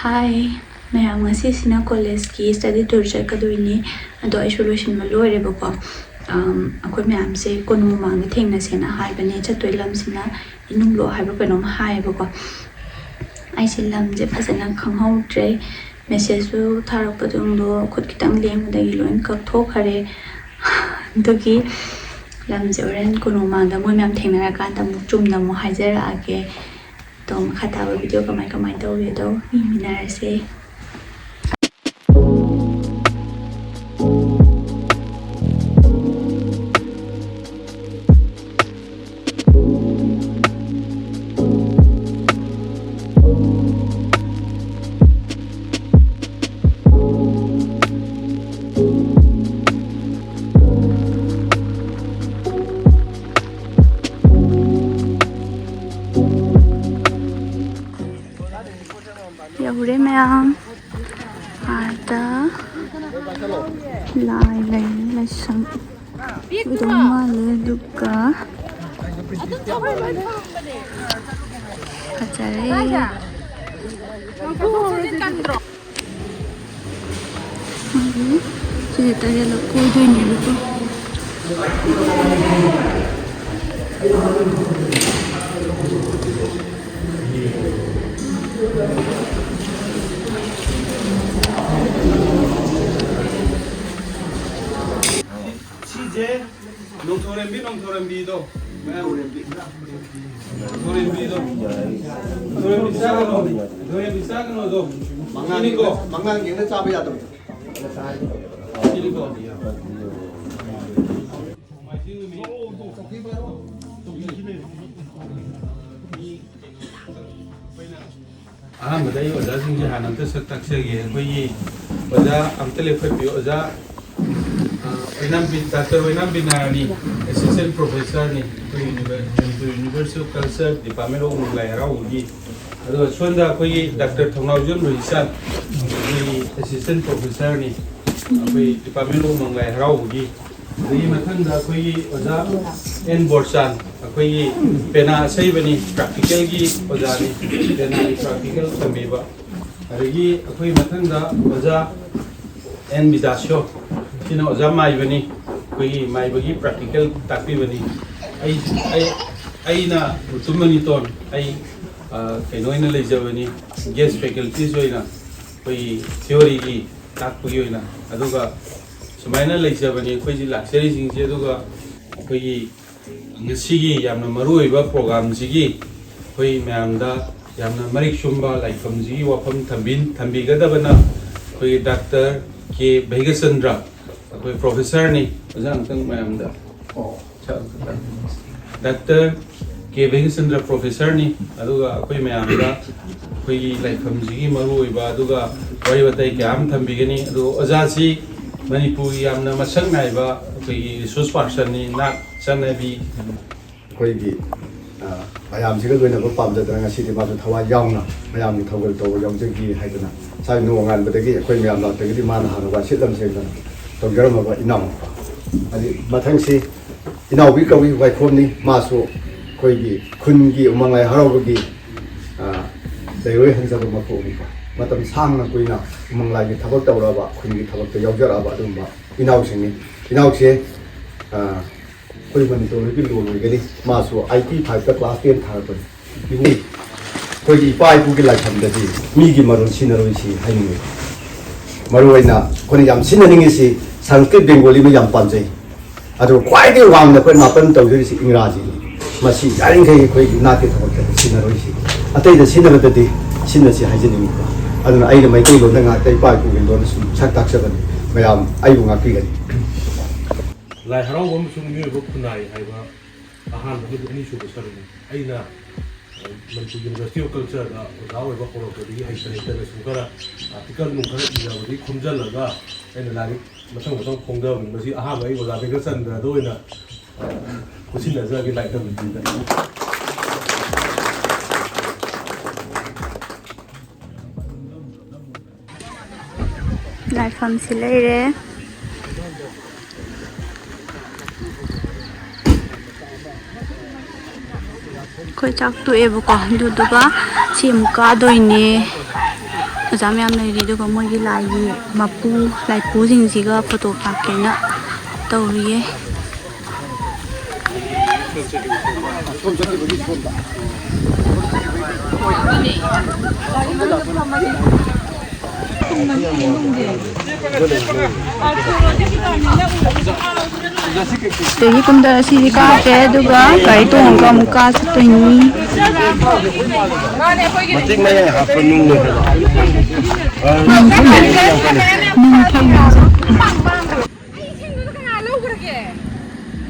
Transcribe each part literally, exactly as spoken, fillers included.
ꯍꯥꯏ ꯃꯌꯥꯝ, ꯉꯁꯤꯁꯤꯅ ꯀꯣꯂꯦꯖꯀꯤ study tour ꯆꯠꯀꯗꯣꯏꯅꯤ꯫ ꯑꯗꯣ ꯑꯩꯁꯨ ꯂꯣꯏꯁꯤꯟꯕ ꯂꯣꯏꯔꯦꯕꯀꯣ꯫ ꯑꯝ, ꯑꯩꯈꯣꯏ ꯃꯌꯥꯝꯁꯦ ꯀꯣꯅꯨꯡ ꯃꯃꯥꯡꯗ ꯊꯦꯡꯅꯁꯦꯅ ꯍꯥꯏꯕꯅꯦ꯫ ꯆꯠꯇꯣꯏ ꯂꯝꯁꯤꯅ ꯏꯅꯨꯡꯂꯣ ꯍꯥꯏꯕ꯭ꯔꯥ ꯀꯩꯅꯣꯝ ꯍꯥꯏꯌꯦꯕꯀꯣ꯫ ꯑꯩꯁꯦ ꯂꯝꯁꯦ ꯐꯖꯅ ꯈꯪꯍꯧꯗ꯭ꯔꯦ꯫ ꯃꯦꯁꯦꯖꯁꯨ ꯊꯥꯔꯛꯄꯗꯨꯗꯣ ꯈꯨꯠ ꯈꯤꯇꯪ ꯂꯦꯡꯕꯗꯒꯤ ꯂꯣꯏ ꯀꯛꯊꯣꯛꯈꯔꯦ꯫ ꯑꯗꯨꯒꯤ ꯂꯝꯁꯦ ꯍꯣꯔꯦꯟ ꯀꯣꯅꯨꯡ ꯃꯃꯥꯡꯗ ꯃꯣꯏ ꯃꯌꯥꯝ ꯊꯦꯡꯅꯔꯀꯥꯟꯗ ꯑꯃꯨꯛ ꯆꯨꯝꯅ ꯑꯃꯨꯛ ꯍꯥꯏꯖꯔꯛꯑꯒꯦ꯫ ꯑꯗꯣ ꯃꯈꯥ ꯇꯥꯕ ꯚꯤꯗꯤꯑꯣ ꯀꯃꯥꯏ ꯀꯃꯥꯏꯅ ꯇꯧꯔꯤꯗꯣ ꯌꯦꯡꯃꯤꯟꯅꯔꯁꯦ꯫ ꯌꯧꯔꯦ ꯃꯌꯥꯝ꯫ ꯑꯥꯗ ꯂꯥꯏ ꯂꯩ, ꯂꯥꯏꯁꯪ꯫ ꯎꯗꯧ ꯃꯥꯜꯂꯦ꯫ ꯑꯗꯨꯒ ꯐꯖꯔꯦ꯫ ꯁꯤꯁꯦ ꯇꯔꯦꯠꯂꯛ ꯀꯣꯏꯗꯣꯏꯅꯦꯕꯀꯣ꯫ ꯁꯤꯁꯦ ꯅꯣꯡꯊꯧꯔꯦꯝꯕꯤ, ꯅꯣꯡꯊꯧꯔꯦꯝꯕꯤꯗꯣ꯫ ꯃꯌꯥꯝ ꯅꯣꯡꯊꯧꯔꯦꯝꯕꯤꯗꯣ꯫ ꯅꯣꯡꯊꯧꯔꯦꯝꯕꯤ ꯆꯥꯒꯅꯣ꯫ ꯅꯣꯡꯊꯧꯔꯦꯝꯕꯤ ꯆꯥꯒꯅꯣꯗꯣ꯫ ꯃꯉꯥꯡ-, ꯁꯤꯅꯤꯀꯣ꯫ ꯃꯉꯥꯡ ꯌꯦꯡꯅ ꯆꯥꯕ ꯌꯥꯗꯕꯗꯣ꯫ ꯁꯤꯅꯤꯀꯣ꯫ ꯅꯣꯡꯃꯥꯏꯖꯤꯡ ꯅꯨꯃꯤꯠ꯫ ꯑꯍꯥꯟꯕꯗ ꯑꯩ ꯑꯣꯖꯥꯁꯤꯡꯁꯦ ꯍꯥꯟꯅ ꯑꯝꯇ ꯁꯛ ꯇꯥꯛꯆꯒꯦ꯫ ꯑꯩꯈꯣꯏꯒꯤ ꯑꯣꯖꯥ ꯑꯝꯇ ꯂꯦꯞꯈꯠꯄꯤꯌꯨ꯫ ꯑꯣꯖꯥ, ꯑ, ꯑꯣꯏꯅꯥꯝꯕꯤ-, ꯗꯥꯛꯇꯔ ꯑꯣꯏꯅꯥꯝ ꯕꯤꯅꯥꯔꯥꯅꯤ, ꯑꯦꯁꯤꯁꯇꯦꯟ ꯄ꯭ꯔꯣꯐꯦꯁꯔꯅꯤ꯫ ꯑꯩꯈꯣꯏ ꯌꯨꯅꯤꯚꯔ-, Manipur university of culture, department of ꯃꯪꯂꯥꯏ ꯍꯔꯥꯎꯕꯒꯤ꯫ ꯑꯗꯨꯒ ꯁꯣꯝꯗ ꯑꯩꯈꯣꯏꯒꯤ ꯗꯥꯛꯇꯔ ꯊꯧꯅꯥꯎꯖꯝ ꯔꯣꯍꯤꯁꯥꯟ, ꯑꯩꯈꯣꯏꯒꯤ ꯑꯦꯁꯤꯁꯇꯦꯟ ꯄ꯭ꯔꯣꯐꯦꯁꯔꯅꯤ, ꯑꯩꯈꯣꯏ ꯗꯤꯄꯥꯔꯠꯃꯦꯟ ꯑꯣꯐ ꯃꯪꯂꯥꯏ ꯍꯔꯥꯎꯕꯒꯤ꯫ ꯑꯗꯒꯤ ꯃꯊꯪꯗ ꯑꯩꯈꯣꯏꯒꯤ ꯑꯣꯖꯥ ꯑꯦꯟ ꯕꯣꯔꯆꯥꯟ, ꯑꯩꯈꯣꯏꯒꯤ ꯄꯦꯅꯥ ꯑꯁꯩꯕꯅꯤ, ꯄ꯭ꯔꯥꯛꯇꯤꯀꯦꯜꯒꯤ ꯑꯣꯖꯥꯅꯤ, ꯄꯦꯅꯥꯒꯤ ꯄ꯭ꯔꯥꯛꯇꯤꯀꯦꯜ ꯇꯝꯕꯤꯕ꯫ ꯑꯗꯒꯤ ꯑꯩꯈꯣꯏ ꯃꯊꯪꯗ ꯑꯣꯖꯥ ꯑꯦꯟ ꯕꯤꯗꯥꯁꯤꯌꯣ, ꯁꯤꯅ ꯑꯣꯖꯥ ꯃꯥꯏꯕꯅꯤ, ꯑꯩꯈꯣꯏꯒꯤ ꯃꯥꯏꯕꯒꯤ ꯄ꯭ꯔꯥꯛꯇꯤꯀꯦꯜ ꯇꯥꯛꯄꯤꯕꯅꯤ꯫ ꯑꯩ ꯑꯩ ꯑꯩꯅ ꯎꯇꯨꯝ ꯃꯅꯤꯇꯣꯟ, ꯑꯩ ꯑ, ꯀꯩꯅꯣ ꯑꯣꯏꯅ ꯂꯩꯖꯕꯅꯤ, ꯒꯦꯁ ꯐꯦꯀꯜꯇꯤꯁ ꯑꯣꯏꯅ, ꯑꯩꯈꯣꯏꯒꯤ ꯊꯤꯑꯣꯔꯤꯒꯤ ꯇꯥꯛꯄꯒꯤ ꯑꯣꯏꯅ꯫ ꯑꯗꯨꯒ ꯁꯨꯃꯥꯏꯅ ꯂꯩꯖꯕꯅꯤ ꯑꯩꯈꯣꯏꯁꯤ ꯂꯥꯛꯆꯔꯤꯁꯤꯡꯁꯦ꯫ ꯑꯗꯨꯒ ꯑꯩꯈꯣꯏꯒꯤ ꯉꯁꯤꯒꯤ ꯌꯥꯝꯅ ꯃꯔꯨ ꯑꯣꯏꯕ ꯄ꯭ꯔꯣꯒ꯭ꯔꯥꯝꯁꯤꯒꯤ ꯑꯩꯈꯣꯏ ꯃꯌꯥꯝꯗ ꯌꯥꯝꯅ ꯃꯔꯤꯛ ꯆꯨꯝꯕ ꯂꯥꯏꯐꯝꯁꯤꯒꯤ ꯋꯥꯐꯝ ꯊꯝꯕꯤ-, ꯊꯝꯕꯤꯒꯗꯕꯅ ꯑꯩꯈꯣꯏꯒꯤ ꯗꯥꯛꯇꯔ ꯀꯦ ꯚꯩꯒꯆꯟꯗ꯭ꯔ, ꯑꯩꯈꯣꯏ ꯄ꯭ꯔꯣꯐꯦꯁꯔꯅꯤ꯫ ꯑꯣꯖꯥ, ꯑꯃꯨꯛꯇꯪ ꯃꯌꯥꯝꯗ꯫ ꯗꯥꯛꯇꯔ ꯀꯦ ꯚꯩꯒꯆꯟꯗ꯭ꯔ ꯄ꯭ꯔꯣꯐꯦꯁꯔꯅꯤ꯫ ꯑꯗꯨꯒ ꯑꯩꯈꯣꯏ ꯃꯌꯥꯝꯗ ꯑꯩꯈꯣꯏꯒꯤ ꯂꯥꯏꯐꯝꯁꯤꯒꯤ ꯃꯔꯨꯑꯣꯏꯕ ꯑꯗꯨꯒ ꯋꯥꯔꯤ ꯋꯥꯇꯥꯏ ꯀꯌꯥ ꯑꯃ ꯊꯝꯕꯤꯒꯅꯤ꯫ ꯑꯗꯨꯒ ꯑꯣꯖꯥꯁꯤ ꯃꯅꯤꯄꯨꯔꯒꯤ ꯌꯥꯝꯅ ꯃꯁꯛ ꯅꯥꯏꯕ ꯑꯩꯈꯣꯏꯒꯤ ꯔꯤꯁꯣꯔꯁ ꯄꯥꯔꯁꯟꯅꯤ, ꯅꯥꯠ ꯆꯠꯅꯕꯤ꯫ ꯑꯩꯈꯣꯏꯒꯤ, ꯑ, ꯃꯌꯥꯝꯁꯤꯒ ꯂꯣꯏꯅꯕ ꯄꯥꯝꯖꯗꯅ ꯉꯁꯤꯗꯤ ꯃꯥꯁꯨ ꯊꯋꯥꯏ ꯌꯥꯎꯅ ꯃꯌꯥꯝꯒꯤ ꯊꯧꯒꯜ ꯇꯧꯕ ꯌꯥꯎꯖꯒꯦ ꯍꯥꯏꯗꯅ ꯉꯁꯥꯏ ꯅꯣꯡꯉꯥꯟꯕꯗꯒꯤ ꯑꯩꯈꯣꯏ ꯃꯌꯥꯝ ꯂꯥꯛꯇꯒꯤꯗꯤ ꯃꯥꯅ ꯍꯥꯟꯅ ꯋꯥꯏ ꯁꯤꯠ ꯂꯝꯁꯦꯡꯗꯅ ꯇꯧꯖꯔꯝꯃꯕ ꯏꯅꯥꯎ꯫ ꯑꯗꯩ ꯃꯊꯪꯁꯤ ꯏꯅꯥꯎꯕꯤ ꯀꯧꯏ ꯋꯥꯏꯈꯣꯝꯅꯤ꯫ ꯃꯥꯁꯨ ꯑꯩꯈꯣꯏꯒꯤ ꯈꯨꯟꯒꯤ ꯎꯃꯪ ꯂꯥꯏ ꯍꯔꯥꯎꯕꯒꯤ, ꯑ, ꯂꯩꯔꯣꯏ ꯍꯟꯖꯕ ꯃꯄꯣꯛꯅꯤꯀꯣ꯫ ꯃꯇꯝ ꯁꯥꯡꯅ ꯀꯨꯏꯅ ꯎꯃꯪ ꯂꯥꯏꯒꯤ ꯊꯕꯛ ꯇꯧꯔꯛꯑꯕ, ꯈꯨꯟꯒꯤ ꯊꯕꯛꯇ ꯌꯥꯎꯖꯔꯛꯑꯕ ꯑꯗꯨꯒꯨꯝꯕ ꯏꯅꯥꯎꯁꯤꯡꯅꯤ꯫ ꯏꯅꯥꯎꯁꯦ, ꯑ, ꯑꯩꯈꯣꯏ ꯃꯅꯤꯄꯨꯔꯒꯤ ꯂꯣꯟ ꯑꯣꯏꯒꯅꯤ꯫ ꯃꯥꯁꯨ ꯑꯥꯏ ꯇꯤ ꯐꯥꯏꯚꯇ ꯀ꯭ꯂꯥꯁ ꯇꯦꯟ ꯊꯥꯔꯛꯄꯅꯤ꯫ ꯏꯕꯨꯡ, ꯑꯩꯈꯣꯏꯒꯤ ꯏꯄꯥ ꯏꯄꯨꯒꯤ ꯂꯥꯏꯐꯝꯗꯗꯤ ꯃꯤꯒꯤ ꯃꯔꯣꯟ ꯁꯤꯖꯤꯟꯅꯔꯣꯏꯁꯤ ꯍꯥꯏꯅꯤꯡꯉꯤ꯫ ꯃꯔꯨꯑꯣꯏꯅ ꯑꯩꯈꯣꯏꯅ ꯌꯥꯝ ꯁꯤꯖꯤꯟꯅꯅꯤꯡꯉꯤꯁꯤ ꯁꯪꯁꯀ꯭ꯔꯤꯠ ꯕꯦꯡꯒꯣꯂꯤ ꯑꯃ ꯌꯥꯝ ꯄꯥꯝꯖꯩ꯫ ꯑꯗꯨꯒ ꯈ꯭ꯋꯥꯏꯗꯒꯤ ꯋꯥꯡꯅ ꯑꯩꯈꯣꯏ ꯃꯥꯄꯟ ꯇꯧꯖꯔꯤꯁꯤ ꯏꯪꯒ꯭ꯔꯥꯖꯤꯅꯤ꯫ ꯃꯁꯤ ꯌꯥꯔꯤꯈꯩ ꯑꯩꯈꯣꯏꯒꯤ ꯅꯥꯠꯀꯤ ꯊꯕꯛꯇ ꯁꯤꯖꯤꯟꯅꯔꯣꯏꯁꯤ꯫ ꯑꯇꯩꯗ ꯁꯤꯖꯤꯟꯅꯕꯗꯗꯤ ꯁꯤꯖꯤꯟꯅꯁꯤ ꯍꯥꯏꯖꯅꯤꯡꯉꯤꯀꯣ꯫ ꯑꯗꯨꯅ ꯑꯩꯅ ꯃꯩꯇꯩꯂꯣꯟꯗ ꯉꯥꯛꯇ ꯏꯄꯥ ꯏꯄꯨꯒꯤ ꯂꯣꯟꯗ ꯁꯨꯝ ꯁꯛ ꯇꯥꯛꯆꯕꯅꯤ꯫ ꯃꯌꯥꯝ ꯑꯩꯕꯨ ꯉꯥꯛꯄꯤꯒꯅꯤ꯫ ꯂꯥꯏ ꯍꯔꯥꯎꯕ ꯑꯃꯁꯨꯡ ꯃꯤꯑꯣꯏꯕ ꯈꯨꯟꯅꯥꯏ ꯍꯥꯏꯕ ꯑꯍꯥꯟꯕ ꯑꯃꯗꯤ ꯑꯅꯤꯁꯨꯕ ꯁꯔꯨꯛꯅꯤ꯫ ꯑꯩꯅ, ꯑ, ꯃꯅꯤꯄꯨꯔ ꯌꯨꯅꯤꯚꯔꯁꯤꯇꯤ ꯑꯣꯐ ꯀꯜꯆꯔꯗ ꯑꯣꯖꯥ ꯑꯣꯏꯕ ꯍꯧꯔꯛꯄꯗꯒꯤ ꯍꯩꯇ ꯍꯩꯇꯅ ꯁꯨꯝ ꯈꯔ ꯑꯥꯔꯇꯤꯀꯜ ꯅꯨꯡ ꯈꯔ ꯏꯖꯕꯗꯒꯤ ꯈꯣꯝꯖꯤꯜꯂꯒ ꯑꯩꯅ ꯂꯥꯏꯔꯤꯛ ꯃꯊꯪ ꯃꯊꯪ ꯐꯣꯡꯗꯕꯅꯤ꯫ ꯃꯁꯤ ꯑꯍꯥꯟꯕ ꯑꯩ ꯑꯣꯖꯥ ꯚꯦꯡꯀꯆꯟꯗ꯭ꯔꯗ ꯑꯣꯏꯅ, ꯑ, ꯈꯨꯠꯁꯤꯟꯅꯖꯔꯒꯦ ꯂꯥꯏꯔꯤꯛ ꯇꯝꯕꯤꯕꯗ꯫ ꯂꯥꯏꯐꯝꯁꯤ ꯂꯩꯔꯦ꯫ ꯑꯩꯈꯣꯏ ꯆꯥꯛ ꯇꯣꯛꯑꯦꯕꯀꯣ, ꯑꯗꯨꯗꯨꯒ ꯁꯤ ꯑꯃꯨꯛ ꯀꯥꯗꯣꯏꯅꯦ꯫ ꯑꯣꯖꯥ ꯃꯌꯥꯝ ꯂꯩꯔꯤ, ꯑꯗꯨꯒ ꯃꯣꯏꯒꯤ ꯂꯥꯏꯒꯤ ꯃꯄꯨ, ꯂꯥꯏꯄꯨꯁꯤꯡꯁꯤꯒ ꯐꯣꯇꯣ ꯀꯥꯞꯀꯦꯅ ꯇꯧꯔꯤꯌꯦ꯫ ꯁꯤꯗꯒꯤ ꯀꯨꯝꯊꯔ ꯁꯤꯗꯤ ꯀꯥꯗ꯭ꯔꯦ, ꯑꯗꯨꯒ ꯒꯥꯔꯤ ꯇꯣꯡꯉꯒ ꯑꯃꯨꯛ ꯀꯥ ꯆꯠꯇꯣꯏꯅꯤ꯫ ꯃꯇꯦꯛ ꯃꯌꯥꯏ ꯍꯥꯞꯄ ꯅꯨꯡꯅꯦ ꯍꯥꯏꯕ꯫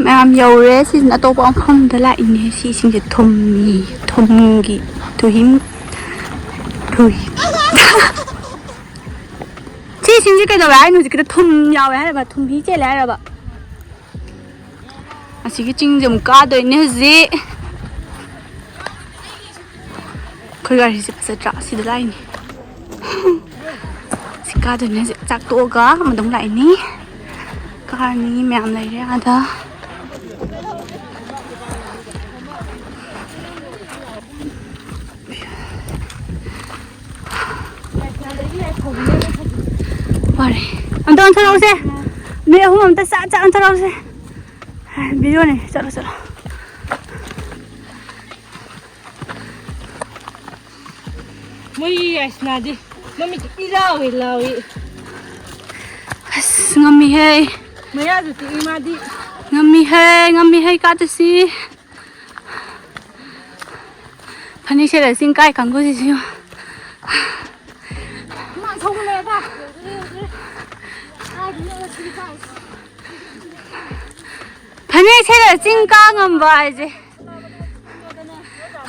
ꯃꯌꯥꯝ ꯌꯧꯔꯦ꯫ ꯁꯤꯁꯤꯅ ꯑꯇꯣꯞꯄ ꯃꯐꯝꯗ ꯂꯥꯛꯏꯅꯦ꯫ ꯁꯤꯁꯤꯡꯁꯦ ꯊꯨꯝꯃꯤ, ꯊꯨꯝꯒꯤ ꯊꯨꯍꯤꯝ, ꯊꯨꯍꯤ꯫ ꯁꯤꯁꯤꯡꯁꯦ ꯀꯩꯗꯧꯋꯦ ꯍꯥꯏꯅꯣ? ꯍꯧꯖꯤꯛꯀꯤꯗ ꯊꯨꯝ ꯌꯥꯎꯋꯦ ꯍꯥꯏꯔꯕ? ꯊꯨꯝꯍꯤ ꯆꯦꯜꯂꯦ ꯍꯥꯏꯔꯕ? ꯑꯁꯤꯒꯤ ꯆꯤꯡꯁꯦ ꯑꯃꯨꯛ ꯀꯥꯗꯣꯏꯅꯦ ꯍꯧꯖꯤꯛ꯫ ꯑꯩꯈꯣꯏ ꯒꯥꯔꯤꯁꯦ ꯐꯖꯗ꯭ꯔꯥ? ꯁꯤꯗ ꯂꯥꯛꯏꯅꯦ꯫ ꯁꯤ ꯀꯥꯗꯣꯏꯅꯦ ꯍꯧꯖꯤꯛ꯫ ꯆꯥꯛ ꯇꯣꯛꯑꯒ ꯑꯃ ꯑꯗꯨꯝ ꯂꯥꯛꯏꯅꯤ꯫ ꯀꯥꯔꯅꯤ ꯃꯌꯥꯝ ꯂꯩꯔꯦ ꯑꯥꯗ꯫ ꯋꯥꯔꯦ꯫ ꯑꯝꯇ ꯑꯣꯟꯊꯣꯔꯛꯎꯁꯦ꯫ ꯅꯣꯏ ꯑꯍꯨꯝ ꯑꯝꯇ ꯆꯥꯛ ꯆꯥꯛ ꯑꯣꯟꯊꯣꯔꯛꯎꯁꯦ꯫ ꯚꯤꯗꯤꯑꯣꯅꯦ꯫ ꯆꯠꯂꯣ, ꯆꯠꯂꯣ꯫ ꯃꯣꯏ ꯌꯥꯏꯁꯅꯥꯗꯤ ꯃꯃꯤꯠ ꯏꯂꯥꯎ ꯏꯂꯥꯎꯏ꯫ ꯑꯁ, ꯉꯝꯃꯤꯍꯦ꯫ ꯃꯌꯥꯁꯨ ꯇꯤꯛꯏ ꯃꯥꯗꯤ꯫ ꯉꯝꯃꯤꯍꯦ, ꯉꯝꯃꯤꯍꯦ, ꯀꯥꯗꯁꯤ꯫ ꯐꯅꯦꯛ ꯁꯦꯠꯂ ꯆꯤꯡ ꯀꯥꯏ ꯀꯥꯡꯒꯨꯁꯤꯁꯨ ꯌꯦꯡꯉꯨ꯫ ꯍꯨꯃꯥꯡ ꯁꯧꯒꯠꯂꯛꯑꯦꯗ꯫ ꯐꯅꯦꯛ ꯁꯦꯠꯂ ꯆꯤꯡ ꯀꯥ ꯉꯝꯕ ꯍꯥꯏꯁꯦ꯫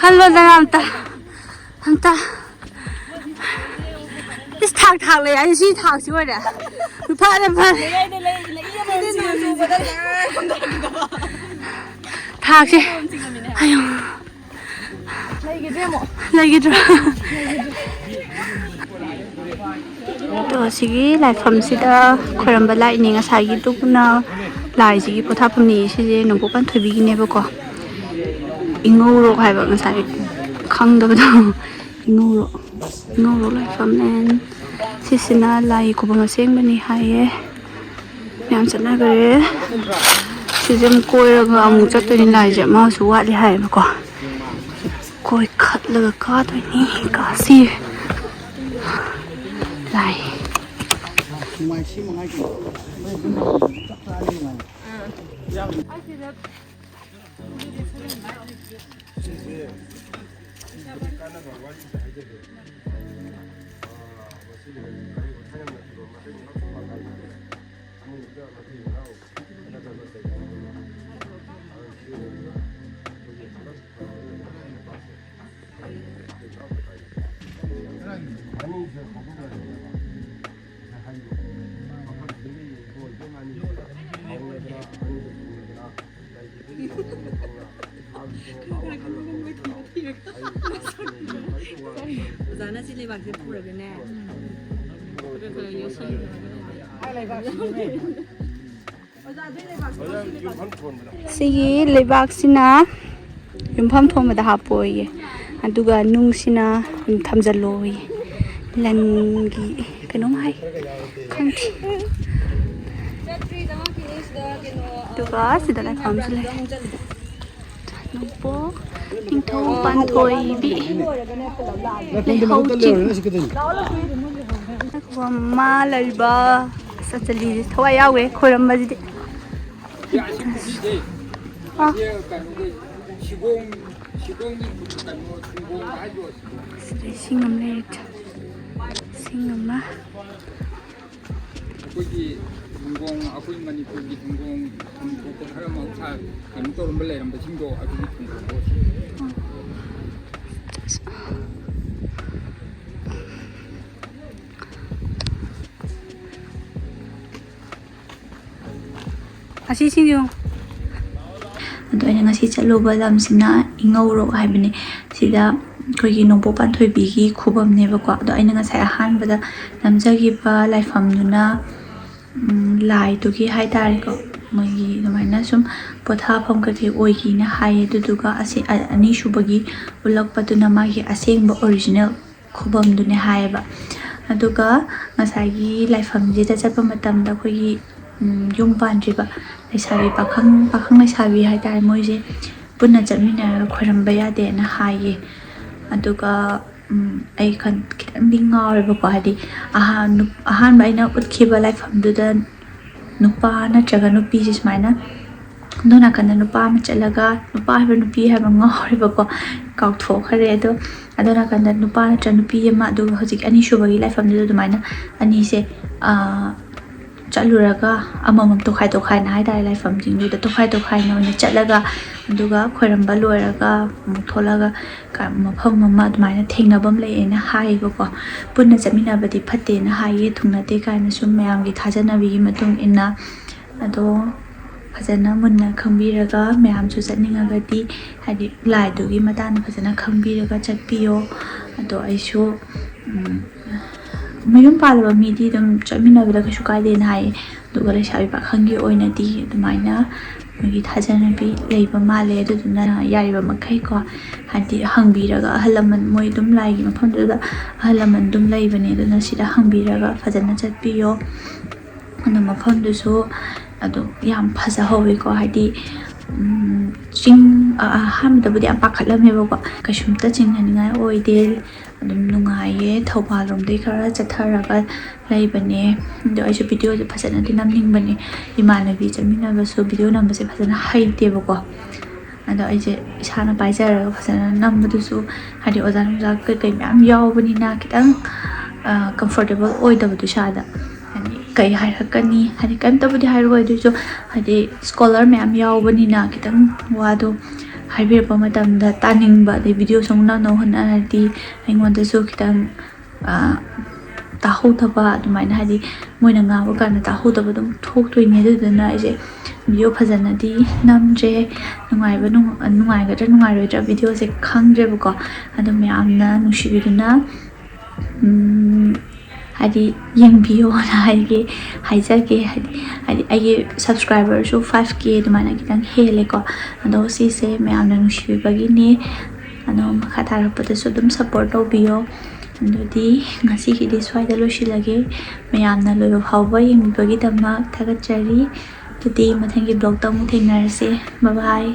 ꯈꯜꯂꯣꯗꯅ ꯑꯝꯇ꯫ ꯑꯝꯇ꯫ ꯏꯁ, ꯊꯥꯛ ꯊꯥꯛ ꯂꯩ ꯍꯥꯏꯁꯦ ꯁꯤ ꯊꯥꯛꯁꯤ ꯑꯣꯏꯔꯦ꯫ ꯐꯔꯦ, ꯐꯔꯦ꯫ ꯊꯥꯛꯁꯦ꯫ ꯑꯌꯣ꯫ ꯂꯩꯒꯤꯗ꯭ꯔꯥ? ꯑꯗꯣ ꯑꯁꯤꯒꯤ ꯂꯥꯏꯐꯝꯁꯤꯗ ꯈꯣꯏꯔꯝꯕ ꯂꯥꯛꯏꯅꯦ꯫ ꯉꯁꯥꯏꯒꯤ ꯇꯨꯛꯅ ꯂꯥꯏꯁꯤꯒꯤ ꯄꯣꯊꯥꯐꯝꯅꯤ꯫ ꯁꯤꯁꯦ ꯅꯣꯡꯄꯣꯛ ꯄꯥꯟꯊꯣꯏꯕꯤꯒꯤꯅꯦꯕꯀꯣ꯫ ꯏꯉꯧꯔꯣꯛ ꯍꯥꯏꯕ, ꯉꯁꯥꯏ ꯈꯪꯗꯕꯗꯣ꯫ ꯏꯉꯧꯔꯣꯛ꯫ ꯉꯧꯔꯣꯛ ꯂꯥꯏꯐꯝ ꯑꯦꯟ ꯁꯤꯁꯤꯅ ꯂꯥꯏ ꯈꯨꯕꯝ ꯑꯁꯦꯡꯕꯅꯤ ꯍꯥꯏꯌꯦ꯫ ꯃꯌꯥꯝ ꯆꯠꯅꯈ꯭ꯔꯦ꯫ ꯁꯤꯁꯦ ꯑꯃꯨꯛ ꯀꯣꯏꯔꯒ ꯑꯃꯨꯛ ꯆꯠꯇꯣꯏꯅꯤ ꯂꯥꯏꯁꯦ꯫ ꯑꯃꯁꯨ ꯋꯥꯠꯂꯤ ꯍꯥꯏꯌꯦꯕꯀꯣ꯫ ꯀꯣꯏꯈꯠꯂꯒ ꯀꯥꯗꯣꯏꯅꯤ꯫ ꯀꯥꯁꯤ꯫ ꯂꯥꯏ꯫ ꯑꯣꯖꯥꯅ ꯁꯤ ꯂꯩꯕꯥꯛꯁꯦ ꯄꯨꯔꯒꯅꯦ, ꯈꯔ ꯈꯔ ꯌꯣꯠꯁꯤꯟꯅꯔꯒ ꯂꯩꯕ꯫ ꯁꯤꯒꯤ ꯂꯩꯕꯥꯛꯁꯤꯅ ꯌꯨꯝꯐꯝ ꯊꯣꯟꯕꯗ ꯍꯥꯞꯄꯣꯌꯦ, ꯑꯗꯨꯒ ꯅꯨꯡꯁꯤꯅ ꯊꯝꯖꯜꯂꯣꯌꯦ꯫ ꯂꯟꯒꯤ ꯀꯩꯅꯣꯝ ꯍꯥꯏ, ꯈꯪꯗꯦ꯫ ꯑꯗꯨꯒ ꯁꯤꯗ ꯂꯥꯏꯐꯝꯁꯨ ꯂꯩ꯫ ꯅꯣꯡꯄꯣꯛ ꯅꯤꯡꯊꯧ ꯄꯥꯟꯊꯣꯏꯕꯤ ꯂꯩꯍꯧ ꯆꯤꯡ꯫ ꯃꯃꯥ ꯂꯩꯕ꯫ ꯑꯁ, ꯑꯆꯂꯤꯁꯦ ꯊꯋꯥꯏ ꯌꯥꯎꯋꯦ ꯈꯣꯏꯔꯝꯕꯁꯤꯗꯤ꯫ ꯑ꯫ ꯁꯤꯗ ꯏꯁꯤꯡ ꯑꯃ ꯂꯩꯔꯦ꯫ ꯏꯁꯤꯡ ꯑꯃ꯫ ꯑꯩꯈꯣꯏꯒꯤ ꯊꯨꯡꯒꯣꯡ, ꯑꯩꯈꯣꯏ ꯃꯅꯤꯄꯨꯔꯒꯤ ꯊꯨꯡꯒꯣꯡ, ꯊꯨꯝ ꯊꯣꯛꯄ ꯈꯔ ꯃꯍꯧꯁꯥ ꯀꯩꯅꯣ ꯇꯧꯔꯝꯕ ꯂꯩꯔꯝꯕꯁꯤꯡꯗꯣ ꯑꯗꯨꯒꯤ ꯊꯨꯡꯒꯣꯡꯗꯣ ꯁꯤ꯫ ꯑꯁꯤꯁꯤꯡꯁꯦ ꯌꯦꯡꯉꯨ꯫ ꯑꯗꯣ ꯑꯩꯅ ꯉꯁꯤ ꯆꯠꯂꯨꯕ ꯂꯝꯁꯤꯅ ꯏꯉꯧꯔꯣꯛ ꯍꯥꯏꯕꯅꯦ꯫ ꯁꯤꯗ ꯑꯩꯈꯣꯏꯒꯤ ꯅꯣꯡꯄꯣꯛ ꯄꯥꯟꯊꯣꯏꯕꯤꯒꯤ ꯈꯨꯕꯝꯅꯦꯕꯀꯣ꯫ ꯑꯗꯣ ꯑꯩꯅ ꯉꯁꯥꯏ ꯑꯍꯥꯟꯕꯗ ꯅꯝꯖꯈꯤꯕ ꯂꯥꯏꯐꯝꯗꯨꯅ, ꯎꯝ, ꯂꯥꯏꯗꯨꯒꯤ ꯍꯥꯏ ꯇꯥꯔꯦꯀꯣ, ꯃꯣꯏꯒꯤ ꯑꯗꯨꯃꯥꯏꯅ ꯁꯨꯝ ꯄꯣꯊꯥꯐꯝ ꯀꯩꯀꯩ ꯑꯣꯏꯒꯤꯅ ꯍꯥꯏꯌꯦ꯫ ꯑꯗꯨꯗꯨꯒ ꯑꯁꯤ ꯑ-, ꯑꯅꯤꯁꯨꯕꯒꯤ ꯎꯠꯂꯛꯄꯗꯨꯅ ꯃꯥꯒꯤ ꯑꯁꯦꯡꯕ ꯑꯣꯔꯤꯖꯤꯅꯦꯜ ꯈꯨꯕꯝꯗꯨꯅꯦ ꯍꯥꯏꯌꯦꯕ꯫ ꯑꯗꯨꯒ ꯉꯁꯥꯏꯒꯤ ꯂꯥꯏꯐꯝꯁꯤꯗ ꯆꯠꯄ ꯃꯇꯝꯗ ꯑꯩꯈꯣꯏꯒꯤ, ꯎꯝ, ꯌꯨꯝ ꯄꯥꯟꯗ꯭ꯔꯤꯕ ꯂꯩꯁꯥꯕꯤ, ꯄꯥꯈꯪ ꯄꯥꯈꯪ ꯂꯩꯁꯥꯕꯤ ꯍꯥꯏꯇꯥꯔꯦ, ꯃꯣꯏꯁꯦ ꯄꯨꯟꯅ ꯆꯠꯃꯤꯟꯅꯔꯒ ꯈꯣꯏꯔꯝꯕ ꯌꯥꯗꯦꯅ ꯍꯥꯏꯌꯦ꯫ ꯑꯗꯨꯒ, ꯎꯝ, ꯑꯩ ꯈꯟ- ꯈꯤꯇꯪꯗꯤ ꯉꯥꯎꯔꯦꯕꯀꯣ, ꯍꯥꯏꯗꯤ ꯑꯍꯥꯟ- ꯑꯍꯥꯟꯕ ꯑꯩꯅ ꯎꯠꯈꯤꯕ ꯂꯥꯏꯐꯝꯗꯨꯗ ꯅꯨꯄꯥ ꯅꯠꯇ꯭ꯔꯒ ꯅꯨꯄꯤꯁꯦ ꯁꯨꯃꯥꯏꯅ ꯑꯗꯣꯝ ꯅꯥꯀꯟꯗ ꯅꯨꯄꯥ ꯑꯃ ꯆꯠꯂꯒ, ꯅꯨꯄꯥ ꯍꯥꯏꯕ ꯅꯨꯄꯤ ꯍꯥꯏꯕ ꯉꯥꯎꯔꯦꯕꯀꯣ, ꯀꯥꯎꯊꯣꯛꯈ꯭ꯔꯦ꯫ ꯑꯗꯣ ꯑꯗꯣꯝ ꯅꯥꯀꯟꯗ ꯅꯨꯄꯥ ꯅꯠꯇ꯭ꯔ ꯅꯨꯄꯤ ꯑꯃ, ꯑꯗꯨꯒ ꯍꯧꯖꯤꯛ ꯑꯅꯤꯁꯨꯕꯒꯤ ꯂꯥꯏꯐꯝꯗꯨꯗ ꯑꯗꯨꯃꯥꯏꯅ ꯑꯅꯤꯁꯦ, ꯑꯥ, ꯆꯠꯂꯨꯔꯒ ꯑꯃꯃꯝ ꯇꯣꯈꯥꯏ ꯇꯣꯈꯥꯏꯅ ꯍꯥꯏꯇꯥꯔꯦ, ꯂꯥꯏꯐꯝꯁꯤꯡꯗꯨꯗ ꯇꯣꯈꯥꯏ ꯇꯣꯈꯥꯏꯅ ꯑꯣꯏꯅ ꯆꯠꯂꯒ, ꯑꯗꯨꯒ ꯈꯣꯏꯔꯝꯕ ꯂꯣꯏꯔꯒ ꯑꯃꯨꯛ ꯊꯣꯛꯂꯛꯑꯒ ꯀ- ꯃꯐꯝ ꯑꯃ ꯑꯗꯨꯃꯥꯏꯅ ꯊꯦꯡꯅꯕ ꯑꯃ ꯂꯩꯌꯦꯅ ꯍꯥꯏꯌꯦꯕꯀꯣ꯫ ꯄꯨꯟꯅ ꯆꯠꯃꯤꯟꯅꯕꯗꯤ ꯐꯠꯇꯦꯅ ꯍꯥꯏꯌꯦ, ꯊꯨꯡꯅꯗꯦ ꯀꯥꯏꯅ ꯁꯨꯝ ꯃꯌꯥꯝꯒꯤ ꯊꯥꯖꯅꯕꯤꯒꯤ ꯃꯇꯨꯡ ꯏꯟꯅ꯫ ꯑꯗꯣ ꯐꯖꯅ ꯃꯨꯟꯅ ꯈꯪꯕꯤꯔꯒ, ꯃꯌꯥꯝꯁꯨ ꯆꯠꯅꯤꯡꯉꯒꯗꯤ, ꯍꯥꯏꯗꯤ ꯂꯥꯏꯗꯨꯒꯤ ꯃꯇꯥꯡꯗ ꯐꯖꯅ ꯈꯪꯕꯤꯔꯒ ꯆꯠꯄꯤꯌꯣ꯫ ꯑꯗꯣ ꯑꯩꯁꯨ, ꯎꯝ, ꯃꯌꯨꯝ ꯄꯥꯜꯂꯕ ꯃꯤꯗꯤ ꯑꯗꯨꯝ ꯆꯠꯃꯤꯟꯅꯕꯗ ꯀꯩꯁꯨ ꯀꯥꯏꯗꯦꯅ ꯍꯥꯏꯌꯦ, ꯑꯗꯨꯒ ꯂꯩꯁꯥꯕꯤ ꯄꯥꯈꯪꯒꯤ ꯑꯣꯏꯅꯗꯤ ꯑꯗꯨꯃꯥꯏꯅ ꯃꯣꯏꯒꯤ ꯊꯥꯖꯅꯕꯤ ꯂꯩꯕ ꯃꯥꯜꯂꯦ꯫ ꯑꯗꯨꯗꯨꯅ ꯌꯥꯔꯤꯕ ꯃꯈꯩꯀꯣ, ꯍꯥꯏꯗꯤ ꯍꯪꯕꯤꯔꯒ, ꯑꯍꯜ ꯂꯃꯟ, ꯃꯣꯏ ꯑꯗꯨꯝ ꯂꯥꯏꯒꯤ ꯃꯐꯝꯗꯨꯗ ꯑꯍꯜ ꯂꯃꯟ ꯑꯗꯨꯝ ꯂꯩꯕꯅꯦ, ꯑꯗꯨꯅ ꯁꯤꯗ ꯍꯪꯕꯤꯔꯒ ꯐꯖꯅ ꯆꯠꯄꯤꯌꯣ꯫ ꯑꯗꯣ ꯃꯐꯝꯗꯨꯁꯨ ꯑꯗꯨꯝ ꯌꯥꯝ ꯐꯖꯍꯧꯋꯦꯀꯣ, ꯍꯥꯏꯗꯤ, ꯎꯝ, ꯆꯤꯡ, ꯑ-, ꯑꯍꯥꯟꯕꯗꯕꯨꯗꯤ ꯌꯥꯝ ꯄꯥꯈꯠꯂꯝꯃꯦꯕꯀꯣ, ꯀꯩꯁꯨꯝꯇ ꯆꯤꯡꯅꯅꯤꯡꯉꯥꯏ ꯑꯣꯏꯗꯦ, ꯑꯗꯨꯝ ꯅꯨꯡꯉꯥꯏꯌꯦ꯫ ꯊꯧꯕꯥꯜ ꯂꯣꯝꯗꯒꯤ ꯈꯔ ꯆꯠꯊꯔꯒ ꯂꯩꯕꯅꯦ꯫ ꯑꯗꯣ ꯑꯩꯁꯨ ꯚꯤꯗꯤꯑꯣꯁꯦ ꯐꯖꯅꯗꯤ ꯅꯝꯅꯤꯡꯕꯅꯦ, ꯏꯃꯥꯟꯅꯕꯤ ꯆꯠꯃꯤꯟꯅꯕꯁꯨ ꯚꯤꯗꯤꯑꯣ ꯅꯝꯕꯁꯦ ꯐꯖꯅ ꯍꯩꯇꯦꯕꯀꯣ꯫ ꯑꯗꯣ ꯑꯩꯁꯦ ꯏꯁꯥꯅ ꯄꯥꯏꯖꯔꯒ ꯐꯖꯅ ꯅꯝꯕꯗꯨꯁꯨ, ꯍꯥꯏꯗꯤ ꯑꯣꯖꯥ ꯅꯨꯡꯖꯥ ꯀꯩꯀꯩ ꯃꯌꯥꯝ ꯌꯥꯎꯕꯅꯤꯅ ꯈꯤꯇꯪ, ꯑ, comfortable ꯑꯣꯏꯗꯕꯗꯣ ꯏꯁꯥꯗ꯫ ꯍꯥꯏꯗꯤ ꯀꯩ ꯍꯥꯏꯔꯛꯀꯅꯤ, ꯍꯥꯏꯗꯤ ꯀꯩꯝꯇꯕꯨꯗꯤ ꯍꯥꯏꯔꯛꯑꯣꯏ, ꯑꯗꯨꯏꯁꯨ ꯍꯥꯏꯗꯤ scholar ꯃꯌꯥꯝ ꯌꯥꯎꯕꯅꯤꯅ ꯈꯤꯇꯪ ꯋꯥꯗꯣ ꯍꯥꯏꯕꯤꯔꯛꯄ ꯃꯇꯝꯗ ꯇꯥꯅꯤꯡꯕ, ꯑꯗꯩ ꯚꯤꯗꯤꯑꯣꯁꯨ ꯑꯃꯨꯛ ꯅꯝꯅꯕ ꯍꯣꯠꯅꯔꯗꯤ ꯑꯩꯉꯣꯟꯗꯁꯨ ꯈꯤꯇꯪ, ꯑ, ꯇꯥꯍꯧꯗꯕ ꯑꯗꯨꯃꯥꯏꯅ, ꯍꯥꯏꯗꯤ ꯃꯣꯏꯅ ꯉꯥꯡꯕ ꯀꯥꯟꯗ ꯇꯥꯍꯧꯗꯕ ꯑꯗꯨꯝ ꯊꯣꯛꯇꯣꯏꯅꯦ꯫ ꯑꯗꯨꯗꯨꯅ ꯑꯩꯁꯦ ꯚꯤꯗꯤꯑꯣ ꯐꯖꯅꯗꯤ ꯅꯝꯗ꯭ꯔꯦ꯫ ꯅꯨꯡꯉꯥꯏꯕ ꯅꯨꯡ-, ꯅꯨꯡꯉꯥꯏꯒꯗ꯭ꯔꯥ ꯅꯨꯡꯉꯥꯏꯔꯣꯏꯗ꯭ꯔꯥ ꯚꯤꯗꯤꯑꯣꯁꯦ ꯈꯪꯗ꯭ꯔꯦꯕꯀꯣ꯫ ꯑꯗꯣ ꯃꯌꯥꯝꯅ ꯅꯨꯡꯁꯤꯕꯤꯗꯨꯅ, ꯎꯝ, ꯍꯥꯏꯗꯤ ꯌꯦꯡꯕꯤꯌꯣꯅ ꯍꯥꯏꯒꯦ, ꯍꯥꯏꯖꯒꯦ꯫ ꯍꯥꯏꯗꯤ, ꯍꯥꯏꯗꯤ ꯑꯩꯒꯤ subscriberꯁꯨ five K ꯑꯗꯨꯃꯥꯏꯅ ꯈꯤꯇꯪ ꯍꯦꯜꯂꯦꯀꯣ꯫ ꯑꯗꯣ ꯁꯤꯁꯦ ꯃꯌꯥꯝꯅ ꯅꯨꯡꯁꯤꯕꯤꯕꯒꯤꯅꯦ꯫ ꯑꯗꯣ ꯃꯈꯥ ꯇꯥꯔꯛꯄꯗꯁꯨ ꯑꯗꯨꯝ support ꯇꯧꯕꯤꯌꯣ꯫ ꯑꯗꯨꯗꯤ ꯉꯁꯤꯒꯤꯗꯤ ꯁ꯭ꯋꯥꯏꯗ ꯂꯣꯏꯁꯤꯜꯂꯒꯦ꯫ ꯃꯌꯥꯝꯅ ꯂꯣꯏꯕ ꯐꯥꯎꯕ ꯌꯦꯡꯕꯤꯕꯒꯤꯗꯃꯛ ꯊꯥꯒꯠꯆꯔꯤ꯫ ꯑꯗꯨꯗꯤ ꯃꯊꯪꯒꯤ vlogꯇ ꯑꯃꯨꯛ ꯊꯦꯡꯅꯔꯁꯦ꯫ Bye bye꯫